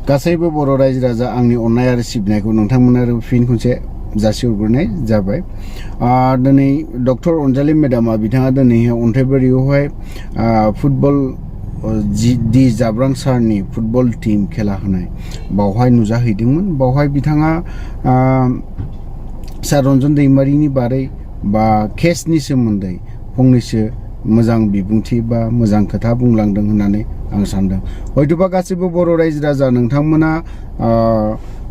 गासैबो बर' रायजो राजा आंनि अननाय आरो सिबिनायखौ नोंथांमोना फिन खनसे जासिहरग्रोनाय जाबाय। दिनै डक्टर अनजालि मेडामा बिथाङा दिनैहाय अन्थाइबारियावहाय फुटबल दि जाब्रां सारनि फुटबल टीम खेला होनाय बावहाय नुजाहैदोंमोन। बावहाय बिथाङा सार रन्जन दैमारिनि बारै बा केसनि सोमोन्दै फंनैसो मोजां बिबुंथि बा मोजां खोथा बुंलांदों होननानै आं सानदों। हयतोबा गासैबो बर' रायजो राजा नोंथांमोना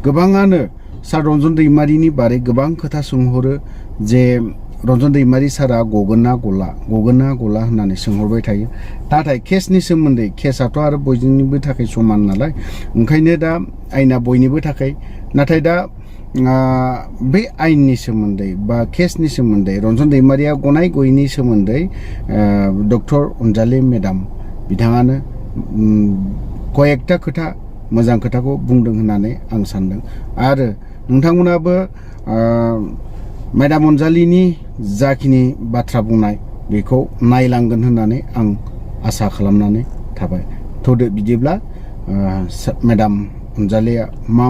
गोबाङानो सार रन्जन दैमारिनि बारै गोबां खोथा सोंहरो जे रन्जन दैमारि सारा गगोन ना गला होननानै सोंहरबाय थायो। नाथाय केसनि सोमोन्दै केसआथ' आरो बयनिबो थाखाय समान नालाय, ओंखायनो दा आइना बयनिबो थाखाय। नाथाय दा बे आइननि सोमोन्दै बा केसनि सोमोन्दै रन्जन दैमारिया गनाय गयैनि सोमोन्दै डक्टर अनजालि मेडाम बिथाङानो कयेकथा खोथा मोजां खोथाखौ बुंदों होननानै आं सानदों। आरो नोंथांमोनाबो मेडाम अनजालिनि जाखिनि बाथ्रा बुंनाय बेखौ नायलांगोन होननानै आं आसा खालामनानै थाबाय। थौदो बिदिब्ला मेडाम अनजालिया मा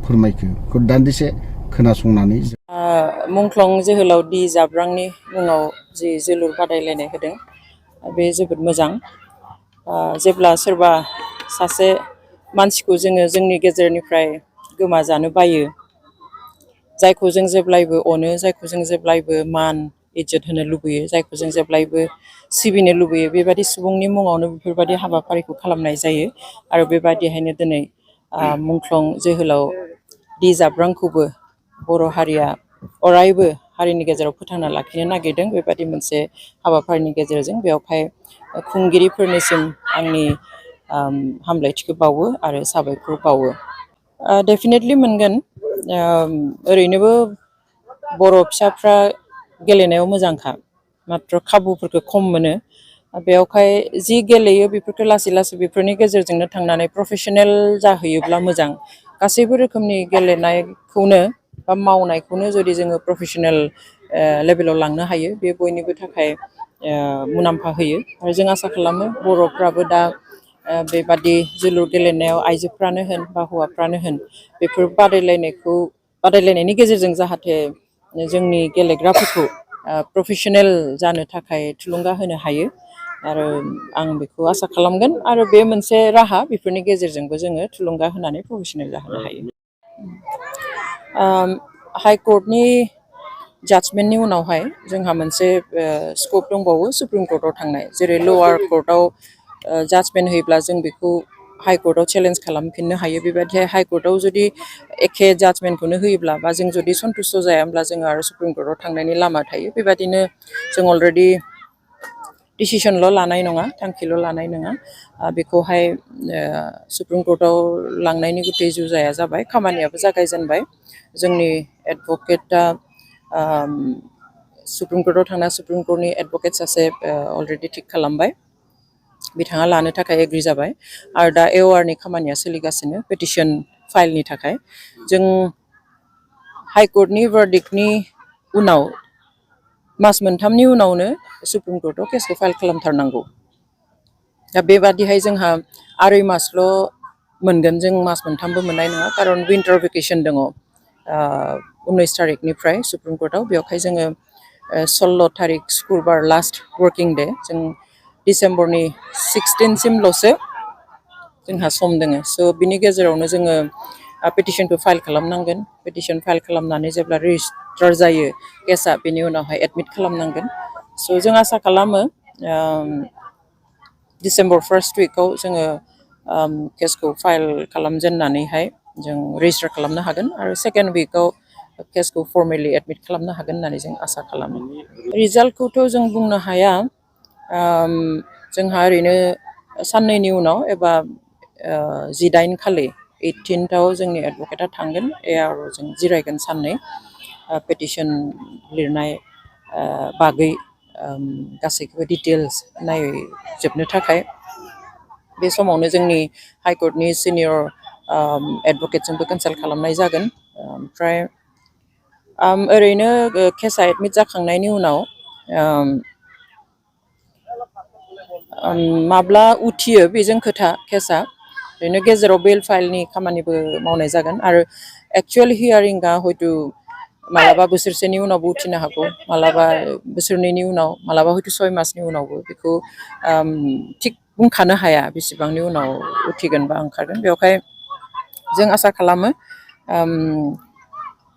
फोरमायखो दान्दिसे खोनासंनानै। मुंख्लं जोहोलाव दि जाब्रांनि मुङाव जि जोलुर बादायलायनाय होदों बे जोबोद मोजां। जेब्ला सोरबा सासे मानसिखौ जोङो जोंनि गेजेरनिफ्राय गोमाजानो बायो, जायखौ जों जेब्लायबो अनो, जायखौ जों जेब्लायबो मान इज्जत होनो लुबैयो, जायखौ जों जेब्लायबो सिबिनो लुबैयो, बेबायदि सुबुंनि मुङावनो बेफोरबायदि हाबाफारिखौ खालामनाय जायो। आरो बेबायदिहायनो दिनै मुंख्लं जोहोलाव दि जाब्रांखौबो बर' हारिया अरायबो हारिनि गेजेराव फोथांना लाखिनो नागिरदों। बेबायदि मोनसे हाबाफारिनि गेजेरजों बेवहाय खुंगिरिफोरनिसिम आंनि हामलायथिखौ बावो आरो साबायखर बावो। डेफिनेटलि मोनगोन। ओरैनोबो बर' फिसाफ्रा गेलेनायाव मोजांखा, माथ्र खाबुफोरखौ खम मोनो। बेवहाय जि गेलेयो बेफोरखौ लासै लासै बेफोरनि गेजेरजोंनो थांनानै प्रफेसनेल जाहैयोब्ला मोजां। गासैबो रोखोमनि गेलेनायखौनो बा मावनायखौनो जुदि जोङो प्रफेसनेल लेभेलाव लांनो हायो, बे बयनिबो थाखाय मुलाम्फा होयो। आरो जों आसा खालामो बर'फ्राबो दा बेबादि जोलुर गेलेनायाव आइजोफ्रानो होन बा हौवाफ्रानो होन बेफोर बादायलायनायनि गेजेरजों जाहाथे जोंनि गेलेग्राफोरखौ प्रफेसनेल जानो थाखाय थुलुंगा होनो हायो। आरो आं बेखौ आसा खालामगोन। आरो बे मोनसे राहा, बेफोरनि गेजेरजोंबो जोङो थुलुंगा होनानै प्रफेसनेल जाहोनो हायो। हाइकर्टनि जाजमेन्टनि उनावहाय जोंहा मोनसे स्कप दंबावो सुप्रिम कर्टआव थांनाय। जेरै लवार कर्टआव जाजमेन्ट होयोब्ला जों बेखौ हाइकर्टआव चेलेन्ज खालामफिननो हायो। बेबायदिहाय हाइकर्टआव जुदि एखे जाजमेन्टखौनो होयोब्ला बा जों जुदि सन्तुस्ट' जायाब्ला जोङो आरो सुप्रिम कर्टआव थांनायनि लामा थायो। बेबायदिनो जों अलरेडि डिसिसनल' लानाय नङा, थांखिल' लानाय नङा, बेखौहाय सुप्रिम कर्टआव लांनायनि गुथै जुजाया जाबाय, खामानियाबो जागायजेनबाय। जोंनि एडभकेटआ सुप्रिम कर्टआव थांना सुप्रिम कर्टनि एडभकेट सासे अलरेडि थिक खालामबाय, बिथाङा लानो थाखाय एग्रि जाबाय। आरो दा एवारनि खामानिया सोलिगासिनो पेटिसन फाइलनि थाखाय। जों हाइकर्टनि भार्डिक्टनि उनाव मास मोनथामनि उनावनो सुप्रिम कर्टआव केसखौ फाइल खालामथारनांगौ। दा बेबादिहाय जोंहा 2.5 मासल' मोनगोन, जों मास मोनथामबो मोननाय नङा। खारन विन्टार भेकेसन दङ 19 थारिखनिफ्राय सुप्रिम कर्टआव। बेवहाय जोङो 16 थारिख शुक्रबार लास्ट वर्किं डे, जों डिसेम्बरनि 16सिमल'सो जोंहा सम दङ। स' बिनि गेजेरावनो जोङो पेटिसनखौ फाइल खालामनांगोन। पेटिसन फाइल खालामनानै जेब्ला रेजिस्टार जायो केसआ, बेनि उनावहाय एडमिट खालामनांगोन। स' जों आसा खालामो डिसेम्बर 1st उइकआव जोङो केसखौ फाइल खालामजेननानैहाय जों रेजिस्टार खालामनो हागोन। आरो 2nd उइकआव केसखौ फर्मेलि एडमिट खालामनो हागोन होननानै जों आसा खालामो। रिजाल्टखौथ' जों बुंनो हाया। जोंहा ओरैनो साननैनि उनाव एबा 19 खालि 18th जोंनि एडभकेटआ थांगोन, आरो जों जिरायगोन साननै पेटिसन लिरनाय बागै गासैखौबो डिटेल्स नायजोबनो थाखाय। बे समावनो जोंनि हाइकर्टनि सिनियर एडभकेटजोंबो कनसाल्ट खालामनाय जागोन। ओमफ्राय ओरैनो केसआ एडमिट जाखांनायनि उनाव माब्ला उथियो बेजों खोथा केसआ। ओरैनो गेजेराव बेल फाइलनि खामानिबो मावनाय जागोन आरो एक्चुवेल हियारिंआ हयथ' मालाबा बोसोरसेनि उनावबो उथिनो हागौ, मालाबा बोसोरनैनि उनाव, मालाबा हयथ' 6 मासनि उनावबो, बेखौ थिग बुंखानो हाया बेसेबांनि उनाव उथिगोन बा ओंखारगोन। बेवहाय जों आसा खालामो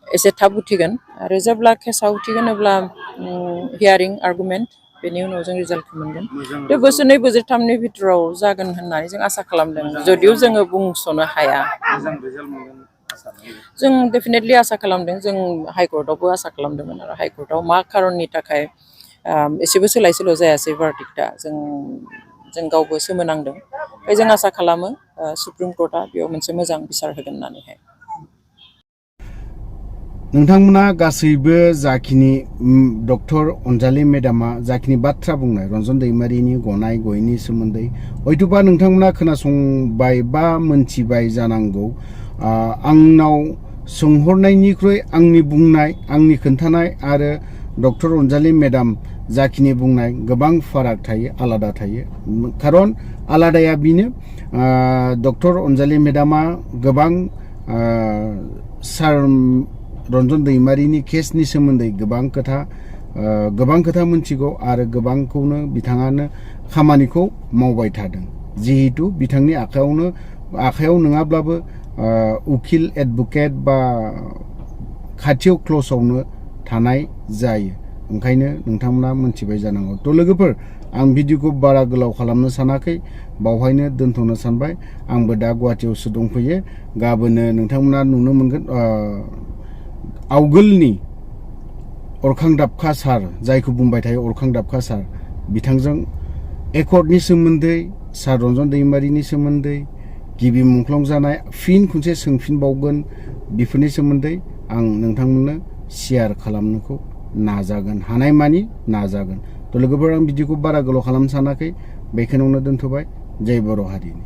एसे थाब उथिगोन आरो जेब्ला केसा उथिगोन अब्ला हियारिं आर्गुमेन्ट, बेनि उनाव जों रिजाल्टखौ मोनगोन। बे बोसोरनै बोसोरथामनि भितराव जागोन होननानै जों आसा खालामदों, जुदिও जोङो बुंस'नो हाया। जों डेफिनेटलि आसा खालामदों, जों हाइकर्टआवबो आसा खालामदोंमोन आरो हाइकर्टआव मा खारननि थाखाय एसेबो सोलाय सोल' जायासै भार्डिक्टआ, जों गावबो सोमोनांदों। ओमफ्राय जों आसा खालामो सुप्रिम कर्टआ बेयाव मोनसे मोजां बिसार होगोन होननानैहाय। नोंथांमोना गासैबो जाखिनि डक्टर अनजालि मेडामा जाखिनि बाथ्रा बुंनाय रन्जन दैमारिनि गनाय गयनि सोमोन्दै हयथ'बा नोंथांमोना खोनासंबाय बा मोनथिबाय जानांगौ। आंनाव सोंहरनायनिख्रुइ आंनि बुंनाय, आंनि खोन्थानाय आरो डक्टर अनजालि मेडाम जाखिनि बुंनाय गोबां फाराग थायो, आलादा थायो। खारन आलादाया बेनो, डक्टर अनजालि मेडामा गोबां सार रन्जन दैमारिनि केसनि सोमोन्दै गोबां खोथा मोनथिगौ आरो गोबांखौनो बिथाङानो खामानिखौ मावबाय थादों। जिहेतु बिथांनि आखायाव नङाब्लाबो उकिल एडभकेट बा खाथियाव क्ल'सआवनो थानाय जायो। ओंखायनो नोंथांमोना मोनथिबाय जानांगौ। थ' लोगोफोर, आं भिडिअखौ बारा गोलाव खालामनो सानाखै, बावहायनो दोनथ'नो सानबाय। आंबो दा गुवाहाटियावसो दंफैयो। गाबोनो नोंथांमोना नुनो मोनगोन आवगोलनि अरखां दाबखा सार, जायखौ बुंबाय थायो अरखां दाबखा सार, बिथांजों एकर्डनि सोमोन्दै, सार रन्जन दैमारिनि सोमोन्दै, गिबि मुंख्लं जानाय फिन खनसे सोंफिनबावगोन, बेफोरनि सोमोन्दै आं नोंथांमोननो शेयार खालामनोखौ नाजागोन, हानायमानि नाजागोन। थ' लोगोफोर, आं भिडिअखौ बारा गोलाव खालामनो सानाखै, बेखिनियावनो दोनथ'बाय। जय बर' हारिनि।